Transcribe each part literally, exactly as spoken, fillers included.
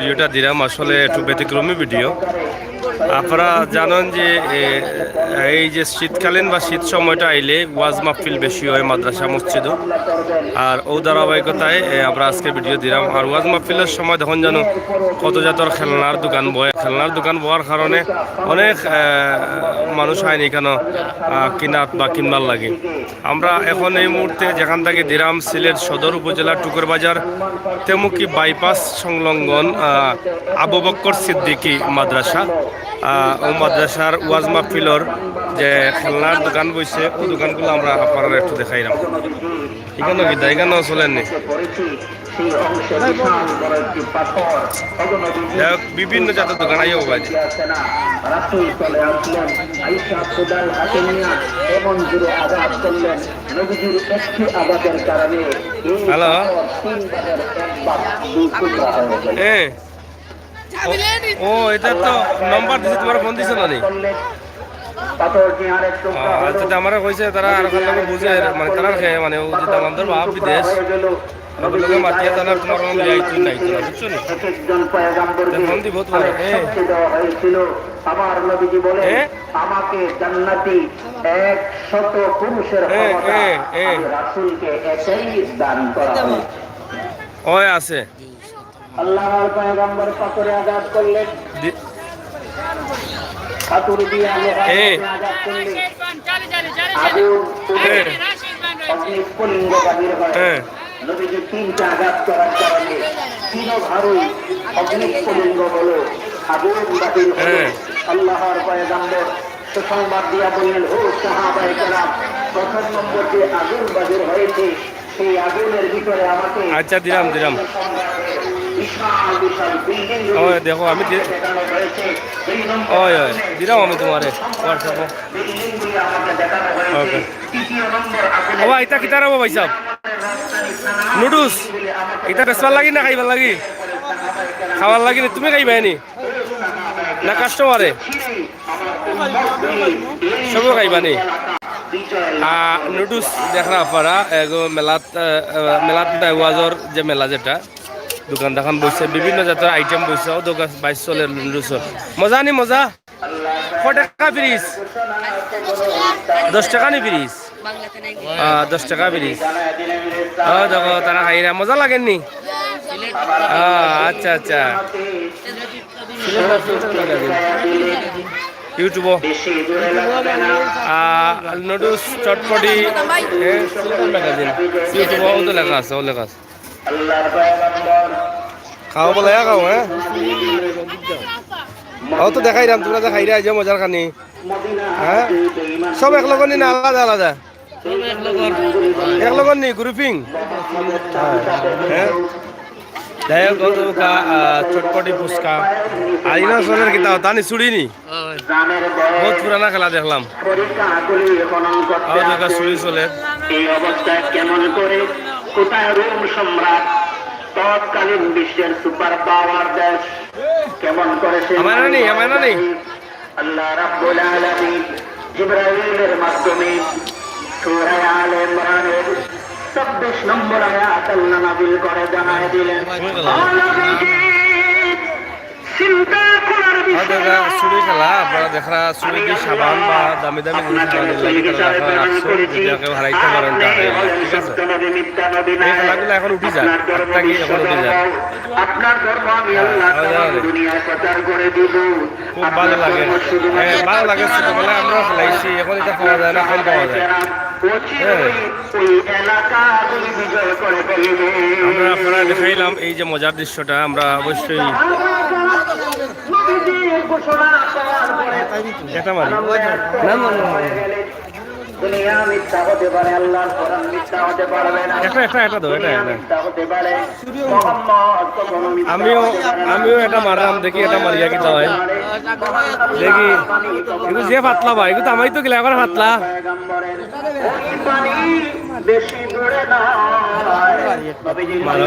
ভিডিওটা দিলাম আসলে একটু ব্যতিক্রমী ভিডিও। আপনারা জানেন যে, এ, এই যে শীতকালীন বা শীত সময়টা আইলে ওয়াজ মাহফিল বেশি হয় মাদ্রাসা মসজিদও। আর ও ধারাবাহিকতায়, এ, আমরা আজকে ভিডিও দিলাম। আর ওয়াজ মাহফিলের সময় দেখুন যেন কত জাতর খেলনার দোকান বয়। খেলনার দোকান বওয়ার কারণে অনেক, এ, মানুষ আইন এখানে, আ, কিনাত বা কিনবার লাগে। আমরা এখন এই মুহূর্তে যেখান থেকে দিলাম সিলেট সদর উপজেলা টুকুর বাজার তেমুকি বাইপাস সংলগ্ন, আহ, আবু বক্কর সিদ্দিকী মাদ্রাসা, আহ, ও মাদ্রাসার ওয়াজ মাহফিলর যে খেলনার দোকান বইছে, ও দোকানগুলো আমরা আপনারা একটু দেখাইলাম। এখানে কি দা-, এখানেও চলেননি। যাই হোক, বিভিন্ন জাতের দোকান আইও ভাই। হ্যালো। এ, ও, ও, এটা তো নম্বর দিছে, তোমার ফোন দিছে না নি? ও, আচ্ছা, তে আমারে কইছে তারা আর কার লগে বুঝে, মানে তারা খে, মানে ও যে দামান্দর বাপ বিদেশ, ওগুলোকে মাতিয়া তারা তোমার কোনো মিলাই তুই নাই তো, বুঝছো নি? তে ফোন দিব তোমার, এ। আমার নবীজি বলেন, এ? আমাকে জান্নাতি একশত পুরুষের এ, ক্ষমতা এ, এ। আমি রাসূলকে একাই দান করা হয়েছে। ওই আছে। আল্লাহর পয়গম্বর পাথরে আঘাত করলেন। দি- পাথর দিয়ে আল্লাহ এ। আঘাত করলেন। আগুন এ। অগ্নি স্ফুলিঙ্গ বাহির হয়। এ। নবীজি তিনটা আঘাত করার কারণে তিনোভাবেই অগ্নি স্ফুলিঙ্গ হলো, আগুন বাহির হলো। এ। আল্লাহর পয়গম্বর সুসংবাদ দিয়া বললেন, "ও সাহাবায়ে কেরাম, প্রথম নম্বর যে আগুন বাহির হয়েছে, সেই আগুনের ভিতরে আমাকে" আচ্ছা, দিলাম, দিলাম। বিশাল বিশাল বিল্ডিং ওই দেখো, আমি দি-, দেখানো হয়েছে। দুই নম্বর ওই, ওই, দিলাম আমি তোমারে WhatsApp-ও। বিল্ডিংগুলি আমাকে দেখানো হয়েছে। ওকে। তৃতীয় নম্বর আগুনের ও ভাই, এটা কিতা রে ভাই সাহেব? নুডলস। এটা বেচবার লাগি না খাইবার লাগি? খাবার লাগি না, তুমি খাইবায় নি? না কাস্টমারে? সবও খাইবা নি? আহ, নুডলস দেখরা আপনারা, এগো মেলাত, আহ, আহ, মেলাত না, ওয়াজর যে মেলা যেটা, দোকান দোকান বইছে, বিভিন্ন জাতর আইটেম বইছে, ও দোকান বাইশ চলে নুডলস। মজা নি মজা? কয় টাকা পিস? দশ টাকা নি পিস? আহ, দশ টাকা পিস। ও দেখো, তারা খাইরা মজা লাগের নি? আহ, আচ্ছা, আচ্ছা। YouTube-ও। আহ, নুডলস চটপটি, এ, সিলেটের ম্যাগাজিন। YouTube-ও তো লেখা আছে, ও লেখা আছে। খাও বলে, খাও, হ্যাঁ? ও তো দেখাইলাম, তোমরা দেখাইরা, এই যে মজার খানি। হ্যাঁ? সব এক লগে নি না আলাদা আলাদা? এক লগে নি, grouping? হ্যাঁ। যাই হোক, ও তো কা-, আহ, চটপটি ফুচকা। আর ইনো চলের কিতা, তা নি চুড়ি নি? বহুত পুরানা খেলা দেখলাম। আর দেখা চুড়ি চলের। এই অবস্থায় কেমন করে, কোথায় রোম সম্রাট, তৎকালীন বিশ্বের সুপার পাওয়ার দেশ, কেমন করে সে আমার নানি, আমার নানি। আল্লাহ রাব্বুল আলামিন জিবরাইলের মাধ্যমে সূরা আলে ইমরানের ছাব্বিশ নম্বর আয়াত আল্লাহ নাজিল করে জানায় দিলেন, "ও নবীজি, চিন্তা করার বিষয় না।" চুরি খেলা, আপনারা দেখরা চুরি কি সাবান বা দামি দামি জিনিস বানিয়ে লাগে, তারা রাখা রাখছে, যদি কেউ হারাইতে পারেন, তা হারাইলে, ঠিক আছে? এই খেলাগুলো এখন উঠি যায়, আপনার ধর্ম, আপনার ধর্ম আমি আল্লাহ দুনিয়ায় প্রচার করে দিব। খুব ভালো লাগে। হ্যাঁ, ভালো লাগে, ছোটবেলায় আমরাও খেলাইছি, এখন এটা পাওয়া যায় না, কম পাওয়া যায়। হ্যাঁ। আমরা আপনারা দেখাইলাম এই যে মজার দৃশ্যটা, আমরা অবশ্যই এটা মারি। না, না, না, না। দুনিয়া মিথ্যা হতে পারে, আল্লাহর কোরআন মিথ্যা হতে পারবে না। এটা, এটা, এটা দাও, এটা, দুনিয়া এটা। মিথ্যা হতে পারে, মোহাম্মদ কখনো মিথ্যা আমিও, হতে পারে না। আমিও এটা মারলাম, দেখি এটা মারিয়া কিতা হয়। দেখি, কিন্তু যে পাতলা ভাই, কিন্তু আমারই তো গিলা করে পাতলা। পয়গম্বরের ওই পানি বেশি দূরে নয়। নবীজির মারো।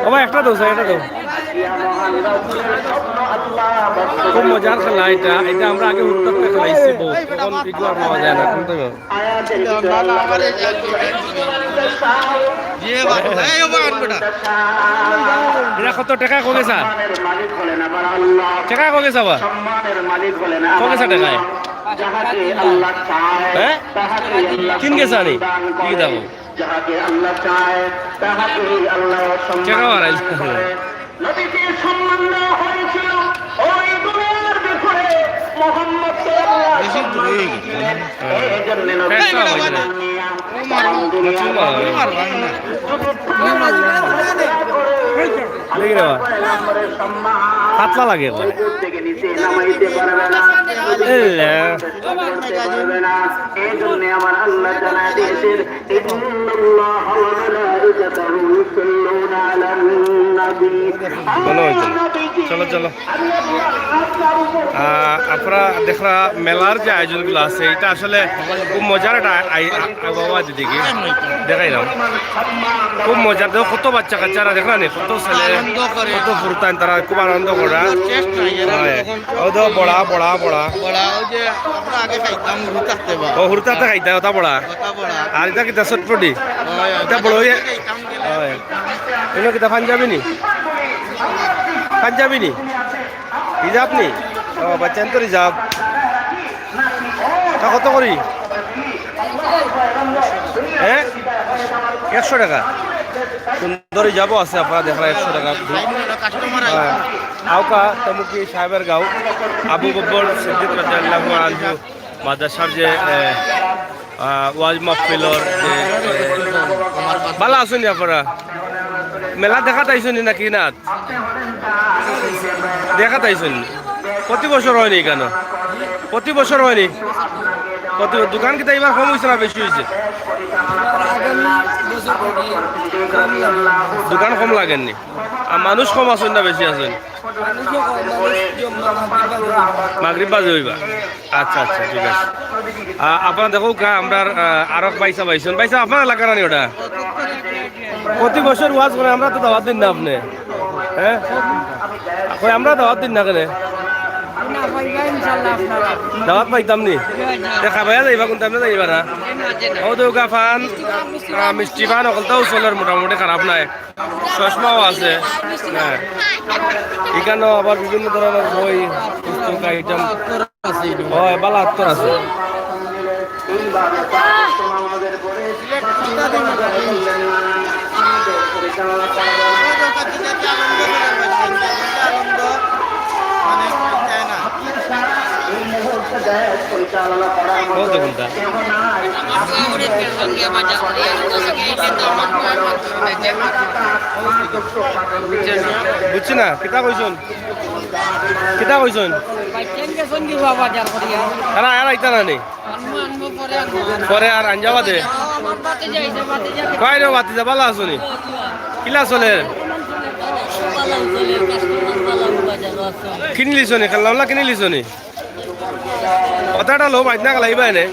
ও ভাই, একটা দাও, স্যার, এটা দাও। খুব মজার খেলা এটা। এটা আমরা আগে হুরুতাতে খেলাইছি বউত। অখন ইগু আর পাওয়া যায় না। অখন তো ইয়ে বাবা, এই বাবা, আনবেটা। এটা কত টেকা কত গেছে? টেকা কত গেছে বা? কত গেছে টেকায়? হ্যাঁ? তিন গেছে আনি? কি দাম? যাহাকে আল্লাহ চায়, তাহাকেই আল্লাহ সম্মান টেকা বাড়াইল। দান করে। নবীকে সম্মান দেওয়া হয়েছিল ওই দুনিয়ার ভিতরে। মোহাম্মদকে আল্লাহ সম্মান দিয়েছিলেন। এই জন্য নবী একশো হয়েছে না? দেখি রে বাবা। পাতলা লাগে একবারে। এই লে। এই জন্য আমার আল্লাহ জানা দিয়েছেন, إن الله وملائكته يصلون على النبي. ভালো হয়েছে। চলো, চলো। আহ, আপনারা দেখরা মেলার যে আয়োজনগুলো আছে, এটা আসলে খুব মজার একটা আই-, আই-, আবহাওয়া যেদিকে। দেখাইলাম। খুব মজা। দেখো, কত বাচ্চা কাচ্চারা দেখরা নি, কত ছেলে, কত ফুরতান, তারা খুব আনন্দ করা। হয়। ও তো বড়া, বড়া, বড়া। বড়া, ওই যে আমরা আগে খাইতাম, হুরু থাকতে বা। ও, হুরু থাকতে খাইতা, ওটা বড়া। ওটা বড়া। আর এটা কিতা চটপটি? হয়, হয়। এটা বড় হইয়া? খাইতাম গেলে। হয়। এটা কিতা পাঞ্জাবি নি? পাঞ্জাবি নি? রিজার্ভ নি? ও, বাচ্চা তো রিজার্ভ। তা কত করি? হ্যাঁ? একশো টেকা। সুন্দরী যাবো আছে, আপনারা দেখরা একশো টেকা। হ্যাঁ। আউকা, তেমুকি সাহেবের গাঁও, আবু বকর সিদ্দিক রাদিয়াল্লাহু আনহু মাদ্রাসার যে, এ, আ, ওয়াজ মাহফিলর যে, এ, ভালা আছইন নি আপনারা? মেলা দেখাত আইছইন নি নাকি না? দেখাত আইছইন নি? প্রতি বছর অয় নি কেনে? প্রতি বছর অয় নি? প্রতি, দোকান কিতা ইবার কম অইছে না বেশি অইছে? দোকান কম লাগের নি? আর মানুষ কম আছইন না বেশি আছইন? মাগরিব বাদে অইবা। আচ্ছা, আচ্ছা, ঠিক আছে। আ, আপনারা দেখউক্কা, আমরার, আ, আরক ভাইসাব আইছইন। ভাইসাব, আপনার এলাকার নি ওটা? প্রতি বছর ওয়াজ করে, আমরা তো দাওয়াত দিন না আপনে। হ্যাঁ? কই, আমরা দাওয়াত দিন না কেনে? দাওয়াত পাইতাম নি? তে খাবাইয়া যাইবা, কোনটা আপনে যাইবা না? ও দৌকা ফান, আ, মিষ্টি ফান, অকলতাউ চলের মোটামুটি, খারাপ নায়। চশমাও আছে। হ্যাঁ। ইখানো আবার বিভিন্ন ধরনর বই, পুস্তক, আইটেম। অয়, ভালা আতর আছে। ও দেখুন তা। বুঝছি না, কিতা কইছইন? কিতা কইছইন? বাইচ্চাইন গেছইন দিবা বাজার করিয়া। এরা, এরা আইতা না নি? আনমু, আনমু, পরে আনমু। পরে আর আনজাবা দে। ও, আমার ভাতিজা আইছে, ভাতিজা। কই রে ভাতিজা, ভালা আছো নি? কিলা চলের? ভালা চলের, কাস্টমার ভালা, বাজারো আছে। কিনি লিছো নি? খেলনা কিনি লিছো নি? কথাটা লো, বাইত না গেলাইবা এনে।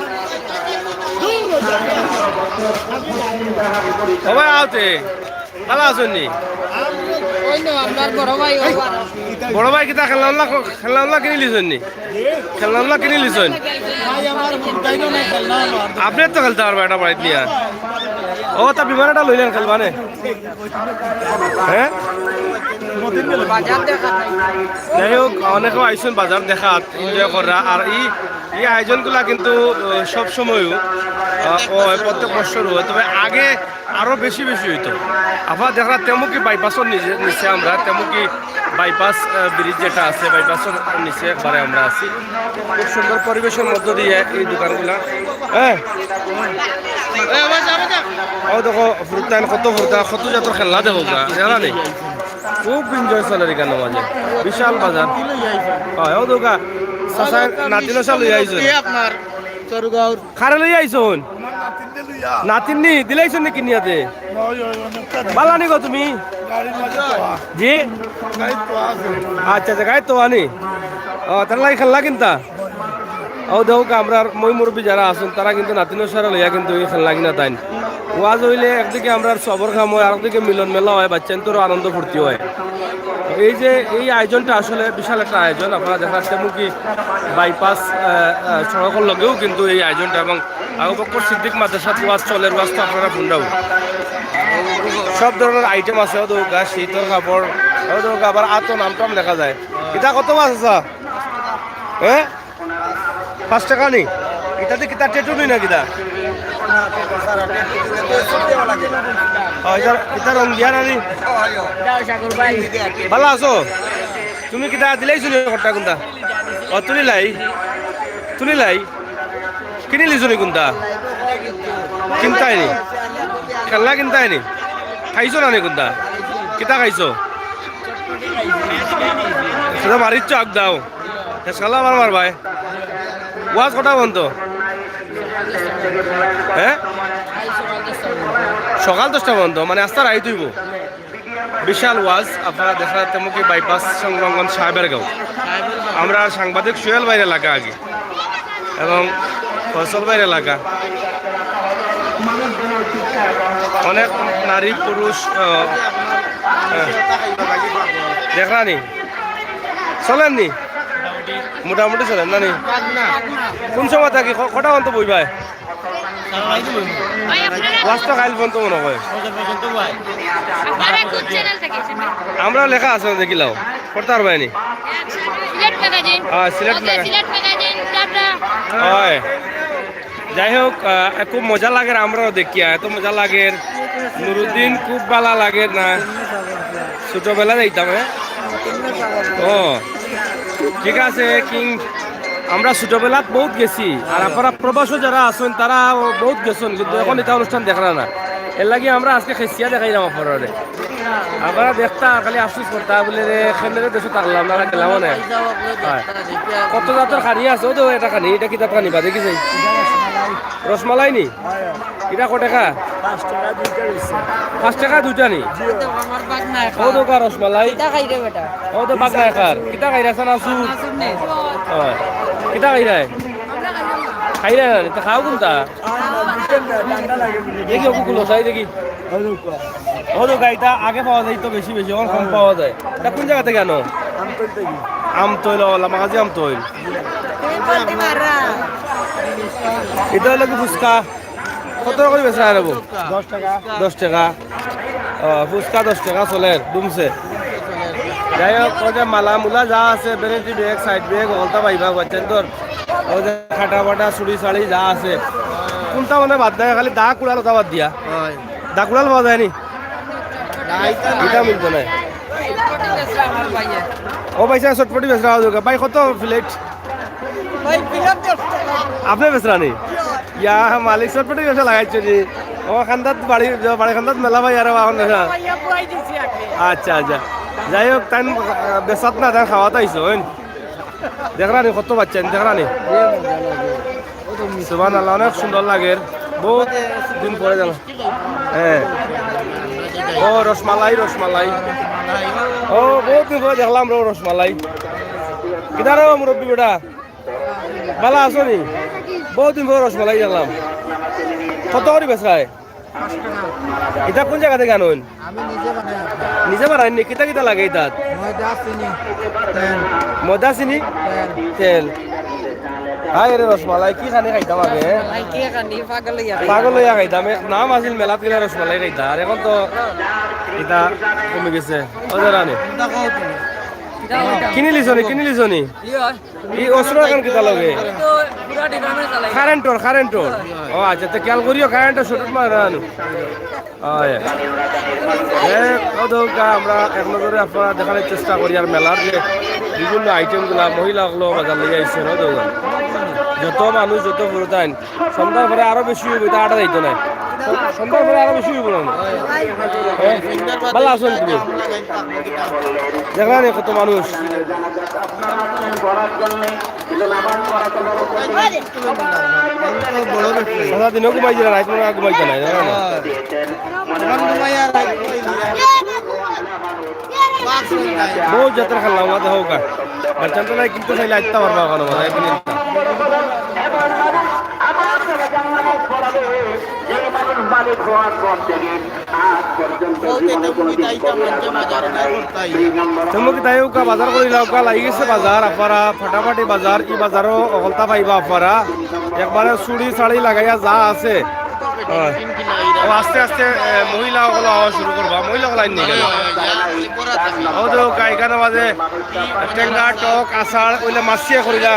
ও ভাই, আওতে। ভালা আছইন নি? ওই না, আপনার বড় ভাই, ও ভাই। বড় ভাই, কিতা খেলনা, খেলনা কিনি লিছইন নি? খেলনা কিনি লিছইন? আপনে তো খেলতা পারবা এটা বাড়িত নিয়া। ও, তা বিমান এটা লইলেন, খেলবা নে? হ্যাঁ? বাজার দেখা। যাই হোক, অনেকেও আইছইন বাজার দেখাত, এনজয় করা। আর ই, ই আয়োজনগুলা কিন্তু, আহ, সব সময়ও, আহ, অয়, প্রত্যেক বছর অয়। তবে আগে আরো বেশি বেশি অইতো। আপনারা দেখরা তেমুকি বাইপাসর নিচে, নিচে আমরা, তেমুকি বাইপাস, আহ, ব্রিজ যেটা আছে, বাইপাসর নিচে একবারে আমরা আছি। খুব সুন্দর পরিবেশর মধ্য দিয়া ই দোকানগুলা। হ্যাঁ? ও দেখো, ফুরতান, কত ফুরতান, কত জাতর খেলনা দেখো গা, জানা নি? খুব এনজয় চলের ইখানর মাঝে। বিশাল বাজার। অয়, ও দেখো গা, চাচায় নাতিন অকল লইয়া আইছইন। আপনার চরগাঁওর। কারে লইয়া আইছইন? নাতিন নি, দিলাইছইন নি কিনিয়া তে? ভালা নি গো তুমি? জি? আচ্ছা, আচ্ছা, গাড়িত তো আনি। ও, তার লাগি খেলনা কিনতা? অউ দেখউক্কা, আমরার ময়-মুরব্বি যারা আছইন, তারা কিন্তু নাতিন-নাতইনরে লইয়া কিন্তু ই খেলনা কিনা তাইন। ওয়াজ অইলে একদিকে আমরার সবর কাম অয়, আরকদিকে মিলন মেলা অয়, বাচ্চাইন্তরও আনন্দ ফুর্তি অয়। এই যে এই আয়োজনটা আসলে বিশাল একটা আয়োজন। আপনারা দেখরা তেমুকি বাইপাস, আহ, আহ, সড়কর লগেউ কিন্তু এই আয়োজনটা, এবং আবু বকর সিদ্দিক মাদ্রাসাত ওয়াজ চলের, ওয়াজ তো আপনারা হুনরাউ। সব ধরনর আইটেম আছে, অউ দেখউক্কা, শীতর কাপড়, অউ দেখউক্কা, আবার আতো নাম টাম লেখা যায়। ইটা কত বা চাচা? হ্যাঁ, পাঁচ টেকা নি? ইটাতে কিতা ট্যাটু নি না কিতা? ও, ইটা, ইটা রং দিয়া না নি? ভালা আছো? তুমি কিতা দিলাইছো নি কট্টা কুন্তা? ও, তুলিলাই? তুলিলাই? কিনিলিছো নি কুন্তা? কিনতায় নি? খেলনা কিনতায় নি? খাইছো না নি কুন্তা? কিতা খাইছো? সেটা মারিচ্ছ আগ দাও। হেসকালা আমার মার ভাই। ওয়াজ কটা বন্ধ? হ্যাঁ? সকাল দশটা বন্ধ, মানে আস্তা রাইত অইবো। বিশাল ওয়াজ, আপনারা দেখরা তেমুকি বাইপাস সংলগ্ন সাহেবের গাঁও। আমরা সাংবাদিক সোহেল ভাইর এলাকা আগে এবং ফয়সল ভাইর এলাকা। অনেক নারী পুরুষ, আহ, আহ, দেখরা নি? চলের নি? মোটামুটি চলের না নি? কোন সময় থাকি? ক-, কটা পর্যন্ত বইবায়? ওয়াজ তো কাইল পর্যন্ত মনে হয়। আপনারা কোন চ্যানেল থেকে এসেছেন? আমরা লেখা আছে, দেখিলাও। করতে পারবায় নি? সিলেট ম্যাগাজিন। হ্যাঁ, Sylhet okay, magazine. Sylhet magazine, tata. হয়। যাই হোক, আহ, খুব মজা লাগের, আমরাও দেখিয়া, এত মজা লাগের। নুরুদ্দিন খুব ভালা লাগের না? ছোটবেলা যাইতাম, হ্যাঁ? ও, ঠিক আছে, কিং, আমরা ছোটবেলাত বহুত গেছি, আর আপনারা প্রবাসও যারা আছইন, তারা বহুত গেছইন, কিন্তু এখন ইতা অনুষ্ঠান দেখরা না। এরলাগি আমরা আজকে খেসিয়া দেখাইলাম আপনারারে। আপনারা দেখতা, খালি আফসোস করতা, বলে, "রে, কেমনে রে দেশো থাকলাম না, গেলাম না।" হয়। কত জাতর খানি আছে, অউ তো একটা খানি, ইটা কিতা খানি বা, দেখি চাই। রসমালাই নি? ইটা কয় টেকা? পাঁচ টেকা দুইটা রইছে। পাঁচ টেকা দুইটা নি? জি। অউ দেখউক্কা রসমালাই। কিতা খাইরে বেটা? অউ তো বাগনা খার। কিতা খাইরা, চানাচুর? চানাচুর নি? হয়। কিতা খাইরায়? খাইরায় না, তো খাও কুনটা? দেখি, অগু খুলো, চাই দেখি। অউ দেখউক্কা, ইটা আগে পাওয়া যাইতো বেশি বেশি, অখন কম পাওয়া যায়। ইটা কোন জাগা থাকি আনো? আমতইল থাকি। আমতইল, ও, লামাকাজি আমতইল। ইটা অইলো কি ফুচকা? কত করি বেচরা রে বা? দশ টেকা। দশ টেকা। ও, ফুচকা দশ টেকা চলের, ডুমছে। যাই হোক, অউ যে মালা মুলা যা আছে, ভ্যানিটি ব্যাগ, সাইড ব্যাগ, হকলতা পাইবা, বাচ্চাইন্তর। অউ যে খাটা বাটা, চুড়ি চাড়ি যা আছে। কুনটা মানে বাদ নাই, খালি দা কুড়াল অতা বাদ দিয়া। হয়। দা কুড়াল পাওয়া যায় নি? না, ইটা না। ইটা মিলতো নায়। ও ভাই, চটপটি বেচরা অউ দেখউক্কা। ভাই, কত প্লেট? ভাই, প্লেট দশ টেকা। আপনে বেচরা নি? ইয়া, মালিক চটপটি ব্যবসা লাগাইছে নি? ও, কান্দাত বাড়ি, বাড়ি কান্দাত মেলা ভাই আর এখন না। ভাই, ইয়া, বুয়াই দিছি আগে। আচ্ছা, আচ্ছা। যাই হোক, তাইন, আহ, বেচাত না, তাইন খাওয়াত আইছো, হইন? দেখরা নি কত বাচ্চাইন, দেখরা নি? সুবহানাল্লাহ, অনেক সুন্দর লাগের। বহুত দিন পরে দেখলাম। হ্যাঁ। ও, রসমালাই, রসমালাই। ও, বহুত দিন পরে দেখলাম রে রসমালাই। কিতা রে মুরব্বি বেটা? ভালা আছো নি? বহুত দিন পরে রসমালাই দেখলাম। কত করি বেচরায়? পাঁচ টেকা। ইটা কোন জাগা থাকি আনইন? আমি নিজে বানাই। নিজে বানাইন নি? কিতা কিতা লাগে ইটাত? ময়দা, চিনি, তেল। ময়দা, চিনি, তেল। তেল। হায় রে রসমালাই, কি খানি খাইতাম আগে, হ্যাঁ? ভাই, কি খানি? পাগল অইয়া খাই। পাগল অইয়া খাইতাম। এক নাম আছিল মেলাত গেলে রসমালাই খাইতাম। আর এখন তো ইটা কমি গেছে। ও, জানা নি? কিনিলিছো নি? কিনিলিছো নি? ই অস্ত্র এখন কিতা লগে? কারেন্টর, কারেন্টর। ও আচ্ছা, তে খেয়াল করিও, কারেন্টর শর্ট মারা আনো। অয়। এ, ও দৌকা, আমরা এক নজরে আপনারা দেখানোর চেষ্টা করি, আর মেলার যে বিভিন্ন আইটেমগুলা মহিলা অকল বাজার লইয়া আইছে, ও দৌকা। যত মানুষ, যত ফুরুতাইন, সন্ধ্যার পরে আরো বেশি অইবো, ইটা আটা যাইতো নায়। সন্ধ্যার পরে আরো বেশি অইবো না? হ্যাঁ? ভালা আছো নি তুমি? দেখলা নি কত মানুষ? সারা দিনও ঘুমাইছে না, রাইত মনে হয় ঘুমাইছে না, জানো না? বহুত জাতর খেলনা, আমাদের হোক আর। বাচ্চারা নাই কিন্তু চাইলে আইতে পারবা ওখানে, মানে, একদিন। তেমুকি তাই উকা বাজার করিলা, উকা লাগি গেছে বাজার, আফারা ফাটাফাটি বাজার, ই বাজারও অকলতা পাইবা আফারা। একবারে চুড়ি শাড়ি লাগাইয়া যা আছে। অয়। ও আস্তে আস্তে, এ, মহিলা অকল আওয়া শুরু করবা, মহিলা অকল আইন নিয়ে গেল। ও তো গাইখানা মাঝে টেঙ্গা, টক, আচার, ওইলে মাছিয়ে করিলা,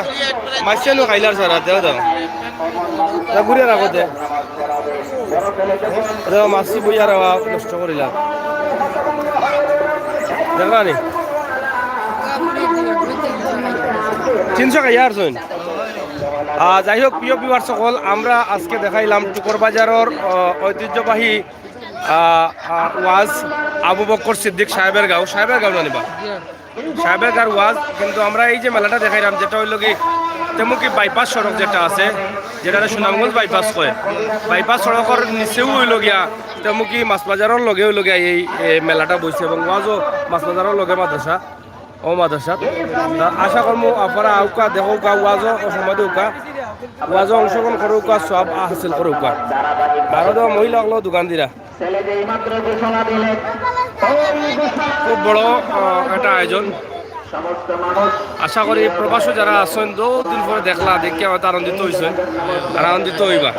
মাছিয়ে নো খাইলার সারা, দেও দাও। তা ঘুরে রাখো দে। রে মাছি বইয়া রে বাপ, নষ্ট করিলাম। দেখলা নি? তিনশো খাইয়া আর শুন। আহ, যাই হোক, প্রিয় ভিউয়ার সকল, আমরা আজকে দেখাইলাম টুকর বাজারর, আহ, ঐতিহ্যবাহী, আহ, আহ, ওয়াজ আবু বক্কর সিদ্দিক সাহেবের গাঁও, সাহেবের গাঁও জানিবা। সাহেবের গাঁওর ওয়াজ, কিন্তু আমরা এই যে মেলাটা দেখাইলাম, যেটা হইল কি, তেমুকি বাইপাস সড়ক যেটা আছে, যেটা সুনামগঞ্জ বাইপাস কয়, বাইপাস সড়কর নিচেও হইল গিয়া, তেমুকি মাছ বাজারর লগে হইল গিয়া এই, এই মেলাটা বইছে এবং ওয়াজও মাছ বাজারর লগে মাদ্রাসা, ও মাদ্রাসা। তা আশা করমু আপনারা আউকা, দেখউকা, ওয়াজও ও সময় দেউকা, ওয়াজও অংশগ্রহণ করউকা, সব হাসিল করউকা। আরো তো মহিলা অকল দোকান দিরা। খুব বড়, আহ, একটা আয়োজন। আশা করি প্রবাসী যারা আছেন, দুদিন পরে দেখলা, দেখে হয়তো আনন্দিত হইছেন, আর আনন্দিত হইবা।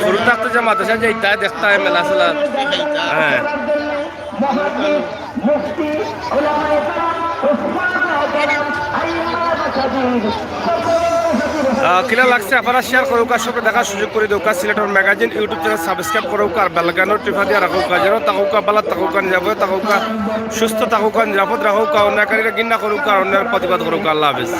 শুরু থাকতে যে মাদ্রাসা যে ইতায় দেখতে হয় মেলা সেলা, হ্যাঁ। আহ, কিলা লাগছে আপনারা শেয়ার করউকা, সবরে দেখার সুযোগ করি দেউকা। সিলেটর ম্যাগাজিন YouTube চ্যানেল সাবস্ক্রাইব করউকা আর বেল আইকন টিপা দিয়া রাখউকা, যেন থাকউকা, ভালা থাকউকা, নিরাপদে থাকউকা, সুস্থ থাকউকা, নিরাপদ রাখউকা, অন্যায়কারীরে ঘৃণা করউকা আর অন্যায়ের প্রতিবাদ করউকা। আল্লাহ হাফেজ।